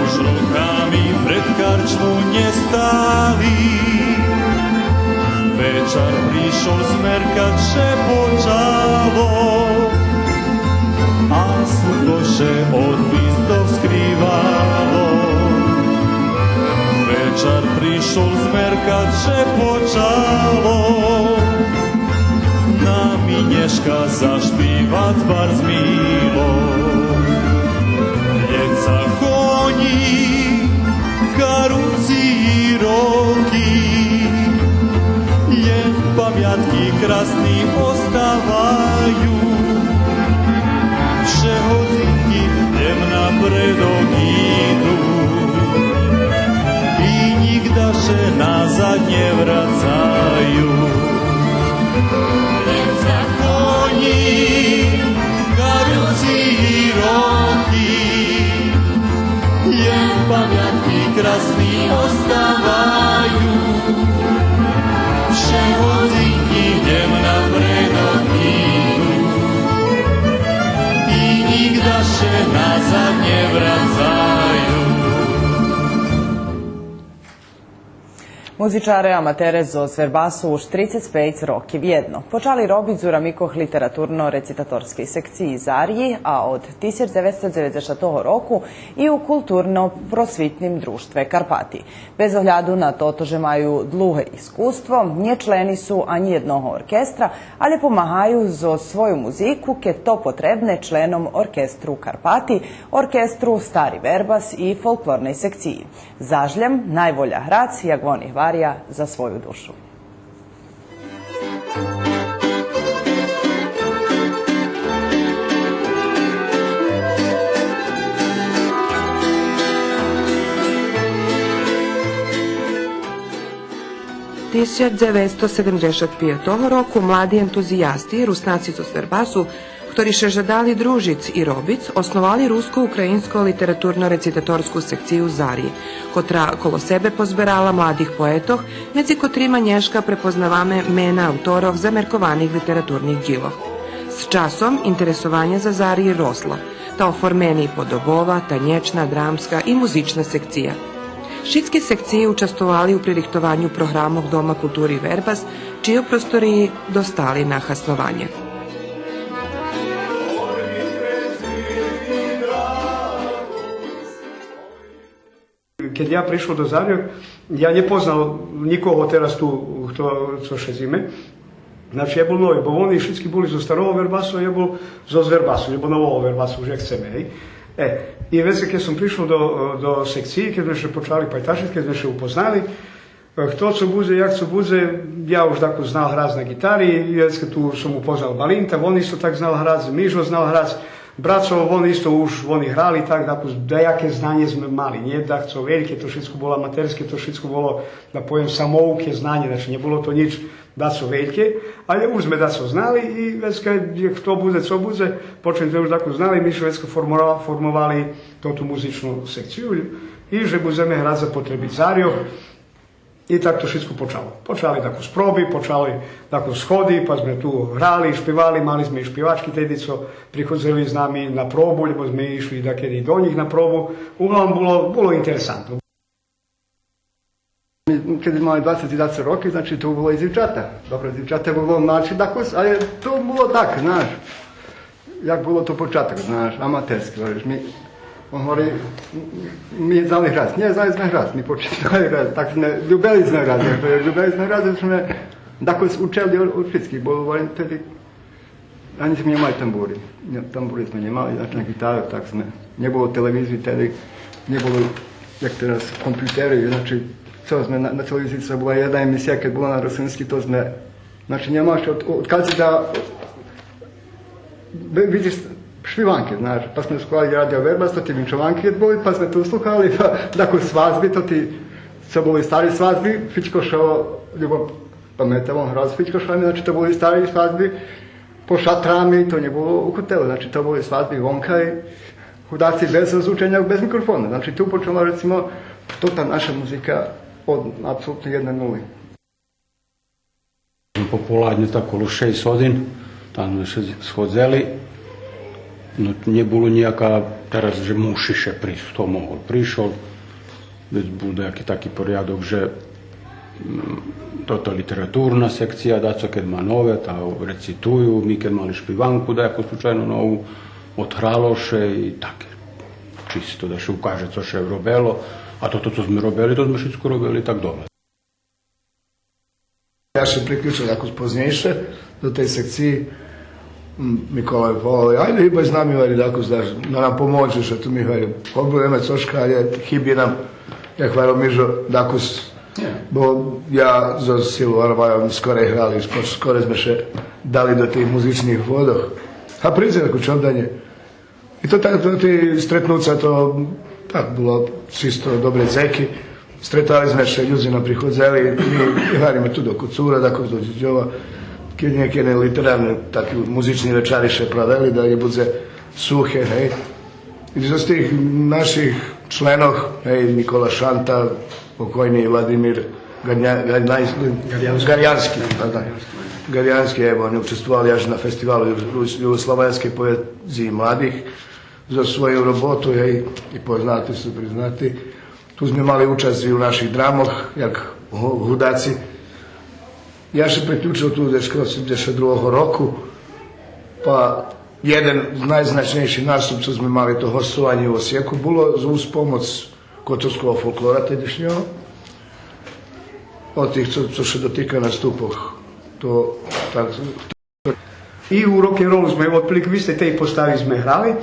уж роками пред карчму нє стали. Вечар пришол, змеркац ше почало, а слунко ше од гвиздох скривало. Вечар пришол, змеркац ше почало, нам и нєшка зашпивац барз мило. Лєт законї, каруци и роки, лєм памятки красни оставаю. Вше годзинки лєм напредок иду и нїґда ше назад нє врацаю. Лєт законї, каруци и роки, лєм памятки красни оставаю. Вше годзинки лєм напредок иду и нїґда ше назад нє врацаю. Музичаре аматере зоз Вербасу уж трицец пейц роки вєдно почали робиц у рамикох литературно-рецитаторскей секциї Зарї, а од тисяч дзеветсто дзеведзешатого року и у Културно-просвитним дружтве Карпати. Без огляду на тото же маю длуге искуство, нє члени су анї єдного оркестра, алє помагаю зоз свою музику, кед то потребне, членом оркестру Карпати, оркестру Стари Вербас и фолклорней секциї. Заш лєм найволє грац, як вони гваря, за свою душу. Тисяч дзеветсто седемдзешат пиятого року млади ентузиясти, Руснаци зоз Вербасу, хтори ше жадали дружиц и робиц, основали Руско-українско литературно-рецитаторску секцию Зарї, котра коло себе позберала младих поетох, медзи котрима нєшка препознаваме мена авторох замеркованих литературних дїлох. З часом интересованє за Зарї росло, та оформени подобова, танєчна, драмска и музична секция. Шицки секциї участвовали у пририхтованю програмох Дома култури Вербас, чийо просториї достали на хаснованє. Кед я пришол до Зарйох, я нє познал нїкого тераз ту, хто, цо шедзиме. Значи, я бул нови, бо вони шицки були зоз Старого Вербасу, а я бул зоз Вербасу, лєбо Нового Вербасу, уж як сцеме, гей. Е, и вецей кед сом пришол до, до секциї, кед зме ше почали пайташиц, кед зме ше упознали, Хто цо будзе, як цо будзе, я уж дакус знал грац на ґитари, вецка ту сом упознал Балинта, вон исто так знал грац, Мижо знал грац, Брацо, вон исто уж, вони грали так, дакус даяке знанє зме мали, нє дацо вельке, то шицко було аматерске, то шицко було, да повем, самоуке знанє, значи, нє було то нїч дацо вельке, але уж зме дацо знали и вецка, хто будзе, цо будзе, почим зме уж дакус знали, ми зме вецка формова-, формовали тоту музичну секцию и же будземе грац за потреби Зарьох. И так то шицко почало. Почали дакус проби, почали дакус сходи, па зме ту грали, шпивали, мали зме и шпивачки теди цо приходзели з нами на пробу, лєбо зме ишли дакеди до нїх на пробу. Углавном було, було интересантно. Ми, кед зме мали двацец и двацец роки, значи, то було и дзивчата. Добре, дзивчата було младши дакус, але то було так, знаш. Як було то початок, знаш, аматерски, говориш, ми, он говори, ми знали грац. Нє, знали зме грац, ми почали грац, так зме, любели зме грац, як то є, любели зме грац, зме дакус учели од, од шицких, бо, говорим, теди анї зме нє мали тамбури. Нє, тамбури зме нє мали, значи на ґитару, так зме, нє було телевизиї теди, нє було, як тераз, компютери, значи, цо зме на, на телевизиї, цо була єдна емисия, кед була на русински, то зме Значи, нємаш од, од кази да ви-, видзиш шпиванки, знаш, па зме слухали Радио Вербас, тоти винчованки кед були, па зме ту слухали, па дакус свадзби, тоти, цо були стари свадзби, Фичко Шо, Любо паметав, он грал з Фичко Шо, значи, то були стари свадзби, по шатрами, то нє було у хотелу, значи, то були свадзби вонка и гудаци без розлученя, без микрофону. Значи, ту почала, рецимо, тота наша музика од апсолутно єдней нули. Пополаднє так коло шейсц годзин, там зме ше сходзели. Но, нє було нїяка, тераз же мушиш ше присц, хто могол, пришол. Вец бул даяки таки порядок же, м, тота литературна секция, дацо кед ма нове, та рецитую, ми кед мали шпиванку даяку случайно нову, одграло ше и таке. Чисто да ше укаже цо ше робело, а тото цо зме робели, то зме шицко робели так добре. Я ше приключел дакус познєйше до тей секциї. М, Микола ми поволал: „Айде, гибай з нами, вари, дакус, да нам помоґнеш, а ту ми, вари, побруєме цошка, але хиби нам“, як гварел Мижо, дакус, бо я зоз Силу Арвайом скорей грал и скорей зме ше дали до тих музичних водох. А придзе, рекол, чом да нє. И то так, то, тоти стретнуца, то так було чисто добре дзеки. Стретали зме ше, людзе нам приходзели, ми гвариме ту до Коцура, дакус до Дюдьова, кед нєки литерарни, таки музични вечари ше правели, да нє будзе сухе, гей. И зоз тих наших членох, гей, Никола Шанта, покойни Владимир Гарня-, Гарнай-, Гарянски. Гарянски, да, да. Гарянски, ево, они участвовали аж на фестивалу ю-, ю-, югославянскей поезиї младих зоз свою роботу, гей, и познати су, признати. Ту зме мали учасц и у наших драмох, як гу-, гудаци. Я ше приключел ту десь коло седемдзешат другого року, па єден з найзначнєйших наступ цо зме мали, то госцованє у Осиєку, було з, уз помоц коцурского фолклора тедишнього. Од тих цо, цо ше дотика наступох, то так. И у рок-н-ролу зме отприлике в истей тей постави зме грали.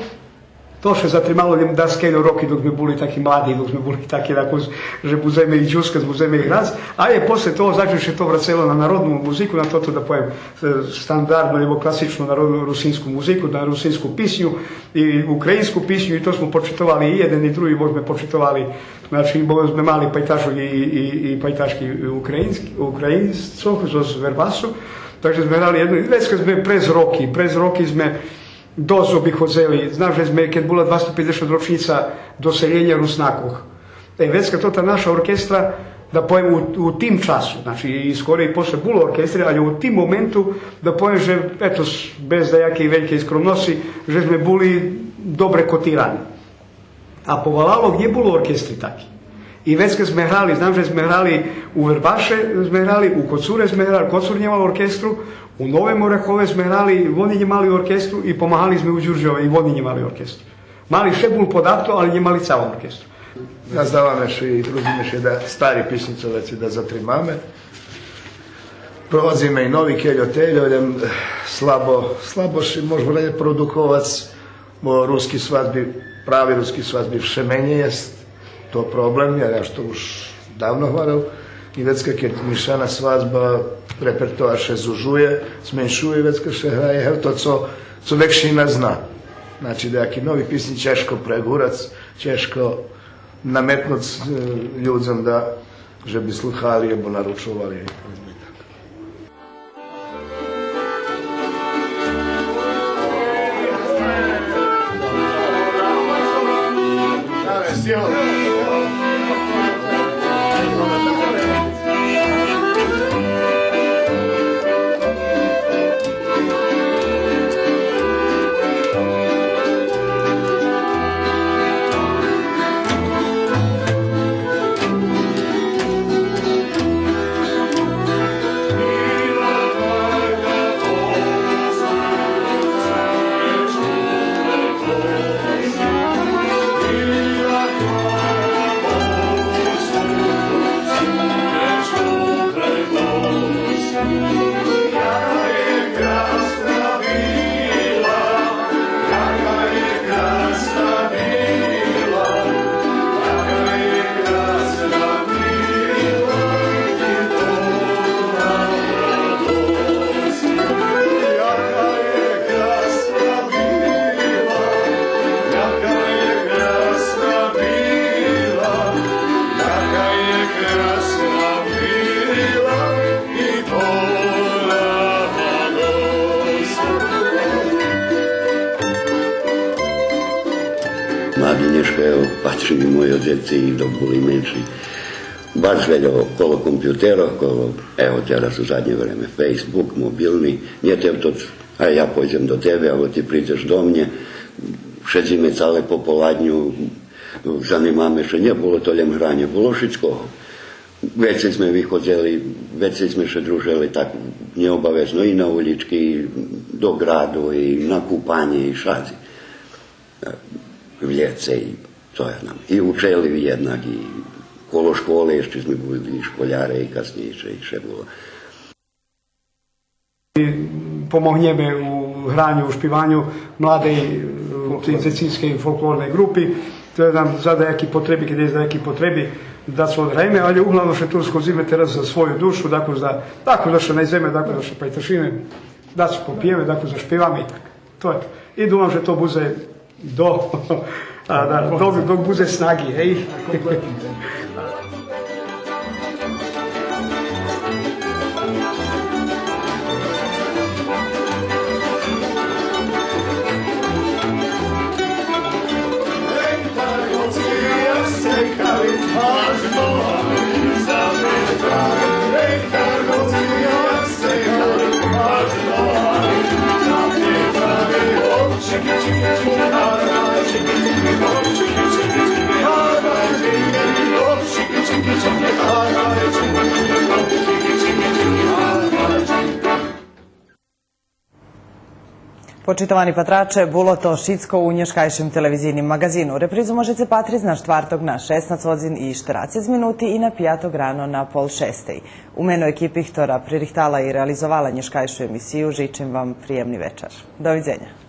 То ше затримало лєм даскельо роки, док зме були таки млади, док зме були таки, тако, же будземе и дзюскац, будземе и грац. А є после того, значи, ше то врацело на народну музику, на тоту, да повем, е, стандардну лєбо класичну народну русинску музику, на русинску писню и українску писню, и то зме почитовали, и єден и други, бо зме почитовали, значи, бо зме мали пайташох и, и, и пайташки українск-, українцох зоз Вербасу. Так же зме грали єдну, и вецка зме през роки, през роки зме досц обиходзели. Знам же зме, кед була двасто пейдзешат рочнїца доселєня Руснакох. Е, вецка тота наша оркестра, да повем, у, у тим часу, значи, и скорей и после було оркестри, але у тим моменту, да повем же, ето, с-, без даякей велькей скромносци, же зме були добре котирани. А повалалох нє було оркестри таки. И вецка зме грали, знам же зме грали у Вербаше, зме грали, у Коцуре зме грали, Коцур нє мал оркестру, у Новим Оряхове зме грали, вони нє мали оркестру, и помагали зме у Дюрдьове, и вони нє мали оркестру. Мали ше бул подавто, але нє мали цалу оркестру. Наздаваме ше и трудзиме ше да стари писнї цо вецей да затримаме. Провадзиме и нови кельо-тельо, лєм слабо, слабо ше може репродуковац, бо руски свадзби, прави руски свадзби вше менєй єст. То проблем, я, я то уж давно гварел. И вецка кед мишана свадзба, репертоар ше зужує, зменшує, вецка ше грає, гев, то цо, цо векшина зна. Значи, даяки нови писнї чежко прегурац, чежко наметнуц, е, людзом да, же би слухали або наручовали, поведзме так. Млади нєшка, ево, патрим и мойо дзеци, и док були менши, баш вельо коло компютерох, коло, ево, тераз у заднє време, Фейсбук, мобилни, нє те то, а я пойдзем до тебе, або ти придзеш до мнє. Шедзиме цале пополаднє, занимаме ше, нє було то лєм гранє, було шицкого. Вецей зме виходзели, вецей зме ше дружели так нєобавезно и на улїчки, и до граду, и на купанє, и шадзи. В лєце, и, цо я знам, и учели вєднак, и коло школи ище зме були и школяре, и каснєйше, и ше було. Помогнєме у граню, у шпиваню младей, е, тей дзецинскей фолклорней ґрупи. То є нам за даяки потреби, кед є даяки потреби, да цо одграєме, але углавном ше ту сходзиме тераз за свою душу, дакус да, дакус да ше найдземе, дакус да ше пайташиме, дацо попиєме, дакус да шпиваме и так. То є. И думам же то будзе до, а, да, док, док будзе снаги, гей. Почитовани патраче, було то шицко у нєшкайшим телевизийним маґазину. Репризу можеце патриц на штварток на шеснац годзин и штерацец минути и на пияток рано на пол шестей. У мено екипи хтора пририхтала и реализовала нєшкайшу емисию, жичим вам приємни вечар. Довидзеня.